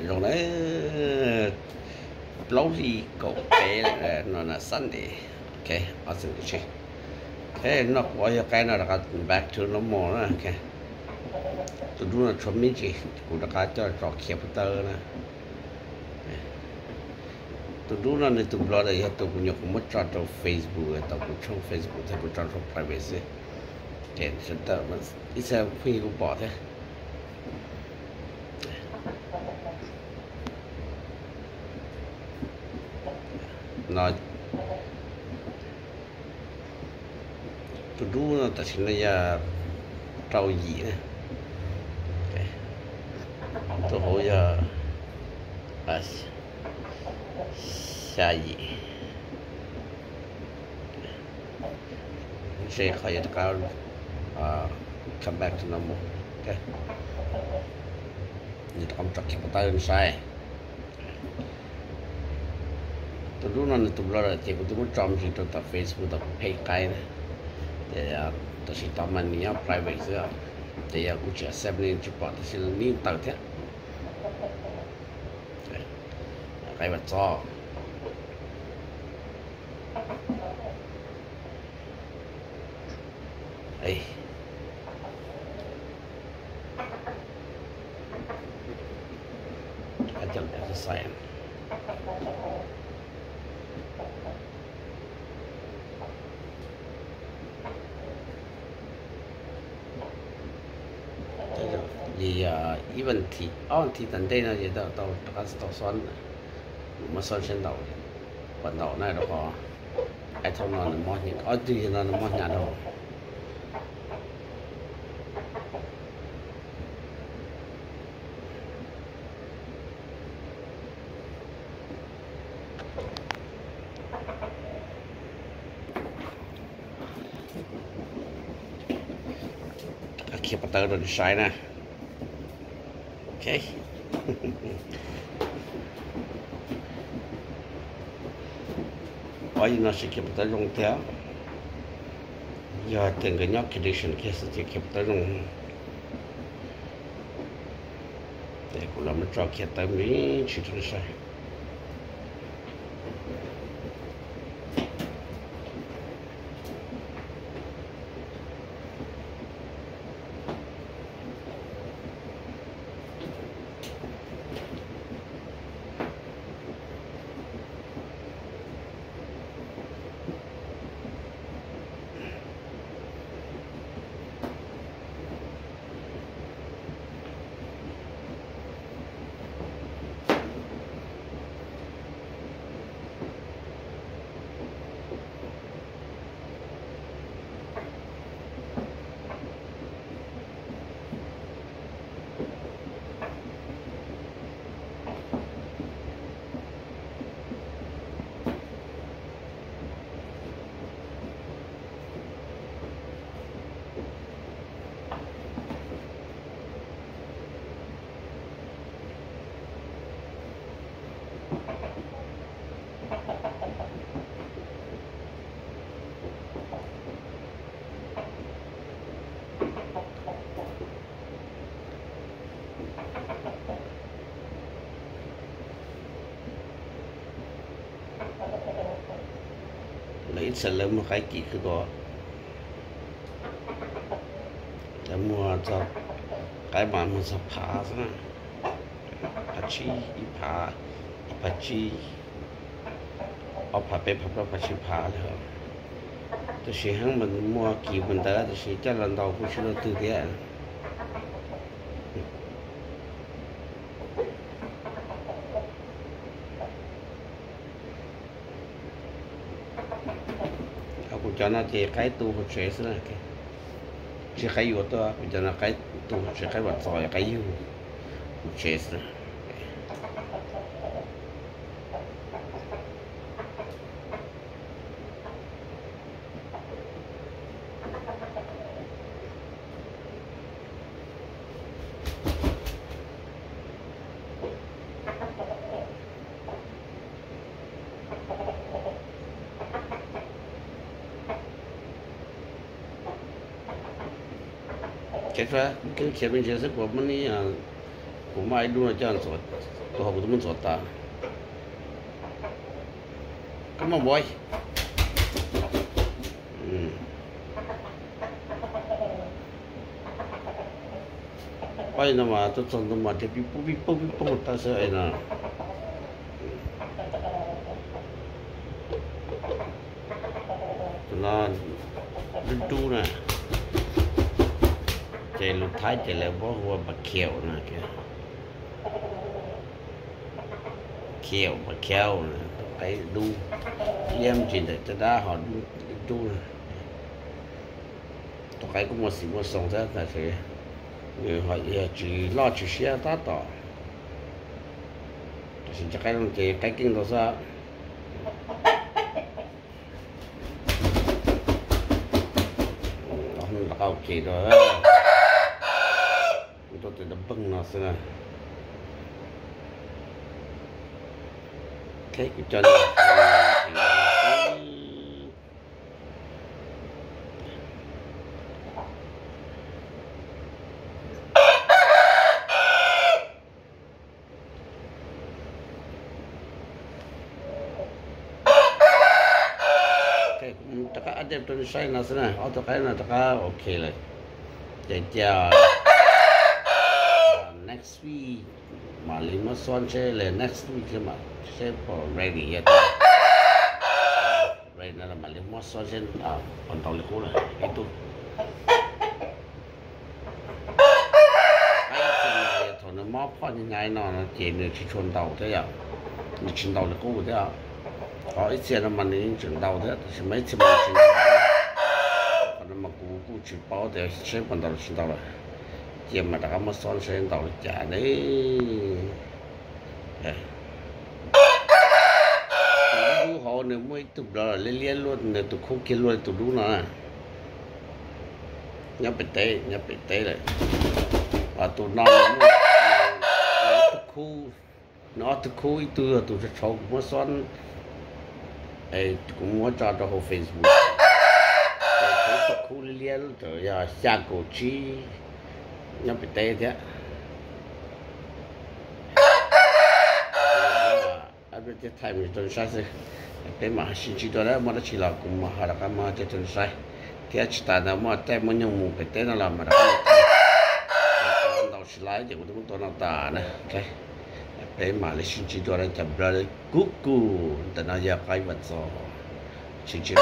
Zoo na, plaub hli kaum peb lawm no na Sunday. Ok, awesome, good shit. Ok, no kuv yog qaib no rov qab back to normal na. Ok, tus dub no tshuav me ntsis, kuv rov qab coj tso khiav puag ta na. Tus dub no nws tus blogger yog tus kuv nyuam qhuav muab tso rau Facebook, tau kuv tshooj Facebook thiab kuv tso rau private xwb. Ces ib txhia phooj ywg kuj pom thiab. No, tus dub no tam sim no yog rau yim na, tus hauv yog xya yim. Ntshe qhov yuav rov qab come back to normal. Nws rov qab mus tso khiav puag ta saib. Tus dub no nws tus blogger ces kuv twb muab tso me ntsis rau tom Facebook tom kuv page qaib na. Ces tam sim tau mas nws nyob private xwb, ces yog kuv tsis accept nws tsis pom tab sis nws tawm thiab. Qaib Vam Txos. Li ib vas thiv ob vas thiv tom ntej no ces tau rov qab tau xob, kuv muab xob sib ntaus, pom ntaus na rau qhov item no nws mob hnyav, ob tug yog no nws mob hnyav dhau. Khiav pov tawb rau nej saib na. Ok. Ob yim no tsis khiav pov tawb zoo tiag. Yog tias nkawd nyob condition kiag xwb ces khiav pov tawb zoo. Ces kuv los muab tso khiav tawb me ntsis rau nej saib. Lawv ib txhia lawv muag qaib kim khwb ko, lawv muag txog, qaib mas muag txog phav xwb na, phav tsib, ib phav, ib phav tsib, ob phav peb phav plaub phav tsib phav li. Tab sis heev mas muag kim mus ntawd tab sis coj los ntaus kuj tsis luaj twg thiab. Kuv cov no ces qaib tu hauv tsev xwb na, tsis qaib yuav tuaj, kuv cov no qaib tu hauv tsev, qaib vam txos qaib yug hauv tsev xwb. Khiav me ntsis xwb kuv muab neb Kuv muab ib lub no coj ntxuav, tus hauv kuv twb muab ntxuav tas. Koj muaj npua. Pab no mas tuaj txog ntawd mas tias pib poob pib poob pib poob tag xwb no. Tus no dub dub na, ces lus Thaib ces lawv muab hu ua npa khiaum no. Khiaum, npa khiaum, tus qaib dub, liab ntsis ntawm caj dab ho dub dub. Tus qaib kuj muaj xim muaj xoo thiab tab sis nws ho yog tsis loj tsis siab tab tom. Tab sis cov qaib no ces qaib keej ntau xwb. Rov qab ua ke rau, tuaj tes dab peeg no xwb na. Kuv coj rov qab update rau nej saib no xwb na, ob tug qaib no rov qab ok lawm. Ces cia next week mam li muab xob seb, next week seb puas ready, ready no mam li muab xob seb puas ntaus li qub lawm ib tug. Ib txhia mas thaum nws mob phoj hnyav no no ces nws tsis tshua ntaus thiab yom, nws tsis ntaus li qub thiab. Ho ib txhia no mas nws yeej tseem ntaus thiab tab sis mas ib txhia mas nws tsis ntaus. Qhov no mas kuv kuj tsis paub tias seb puas ntaus los tsis ntaus lawm. Cia mas rov qab muab xob seb ntaus li cas ne. Tus dub hauv nws muaj ib tug nplawv liab liab luaj, nws tus khub kiag luaj li tus dub no na. Nyob pem teb, nyob pem teb lawm. Tus no nws ob tug khub, ib tug yog tus tshauv kuv muab xob, kuv muab tso rau hauv Facebook. Tus khub liab liab yog xya kaum tsib, nyob pem teb thiab. Ab, peb thiaj thaij mus rau nej saib xwb. Peb mam sib ntsib dua, muaj dab tsi los kuv mam ho rov qab muab coj rau nej saib. Thiab tsis tas ntawd muaj caij muaj nyoog mus pem teb no los mam rov qab mus thaij. Ntau tsis laib ces kuv twb muab tua no tas na. Peb mam li sib ntsib dua, cov nplawg kuj kuj ntawm no yog qaib Vaj Txos. Sib ntsib.